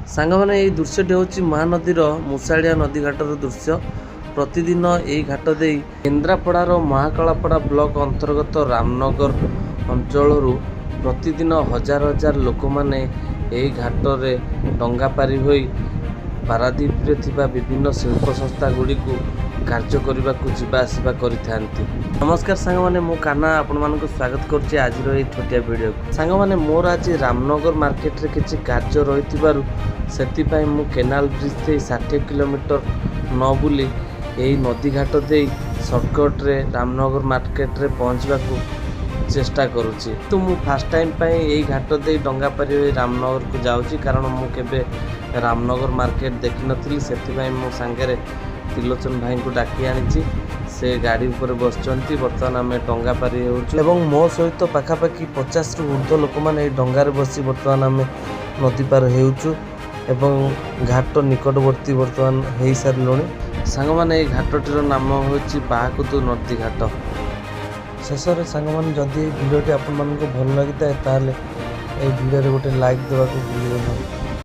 ସାଙ୍ଗମାନେ, ଏଇ ଦୃଶ୍ୟଟି ହେଉଛି ମହାନଦୀର ମୂଷାଳିଆ ନଦୀ ଘାଟର ଦୃଶ୍ୟ। ପ୍ରତିଦିନ ଏଇ ଘାଟ ଦେଇ କେନ୍ଦ୍ରାପଡ଼ାର ମହାକାଳପଡ଼ା ବ୍ଲକ ଅନ୍ତର୍ଗତ ରାମନଗର ଅଞ୍ଚଳରୁ ପ୍ରତିଦିନ ହଜାର ହଜାର ଲୋକମାନେ ଏହି ଘାଟରେ ଡଙ୍ଗା ପାରି ହୋଇ ପାରାଦ୍ୱୀପରେ ଥିବା ବିଭିନ୍ନ ଶିଳ୍ପ ସଂସ୍ଥା ଗୁଡ଼ିକୁ କାର୍ଯ୍ୟ କରିବାକୁ ଯିବା ଆସିବା କରିଥାନ୍ତି। ନମସ୍କାର ସାଙ୍ଗମାନେ, ମୁଁ କାହ୍ନା ଆପଣମାନଙ୍କୁ ସ୍ୱାଗତ କରୁଛି ଆଜିର ଏଇ ଛୋଟିଆ ଭିଡ଼ିଓକୁ। ସାଙ୍ଗମାନେ, ମୋର ଆଜି ରାମନଗର ମାର୍କେଟରେ କିଛି କାର୍ଯ୍ୟ ରହିଥିବାରୁ ସେଥିପାଇଁ ମୁଁ କେନାଲ ବ୍ରିଜ୍ ଦେଇ 60 କିଲୋମିଟର ନ ବୁଲି ଏହି ନଦୀ ଘାଟ ଦେଇ ସର୍ଟକଟ୍ରେ ରାମନଗର ମାର୍କେଟରେ ପହଞ୍ଚିବାକୁ ଚେଷ୍ଟା କରୁଛି। ତ ମୁଁ ଫାର୍ଷ୍ଟ ଟାଇମ୍ ପାଇଁ ଏଇ ଘାଟ ଦେଇ ଡଙ୍ଗା ପାରି ହୋଇ ରାମନଗରକୁ ଯାଉଛି, କାରଣ ମୁଁ କେବେ ରାମନଗର ମାର୍କେଟ ଦେଖିନଥିଲି। ସେଥିପାଇଁ ମୁଁ ସାଙ୍ଗରେ ତ୍ରିଲୋଚନ ଭାଇଙ୍କୁ ଡାକି ଆଣିଛି। ସେ ଗାଡ଼ି ଉପରେ ବସିଛନ୍ତି। ବର୍ତ୍ତମାନ ଆମେ ଡଙ୍ଗା ପାରି ହେଉଛୁ ଏବଂ ମୋ ସହିତ ପାଖାପାଖି 50ରୁ ଉର୍ଦ୍ଧ୍ୱ ଲୋକମାନେ ଏଇ ଡଙ୍ଗାରେ ବସି ବର୍ତ୍ତମାନ ଆମେ ନଦୀ ପାର ହେଉଛୁ ଏବଂ ଘାଟ ନିକଟବର୍ତ୍ତୀ ବର୍ତ୍ତମାନ ହେଇସାରିଲୁଣି। ସାଙ୍ଗମାନେ, ଏଇ ଘାଟଟିର ନାମ ହେଉଛି ବାହାକୁଦୁ ନଦୀ ଘାଟ। ଶେଷରେ ସାଙ୍ଗମାନେ, ଯଦି ଏଇ ଭିଡ଼ିଓଟି ଆପଣମାନଙ୍କୁ ଭଲ ଲାଗିଥାଏ, ତାହେଲେ ଏଇ ଭିଡ଼ିଓରେ ଗୋଟେ ଲାଇକ୍ ଦେବାକୁ ଭୁଲିବେ ନାହିଁ।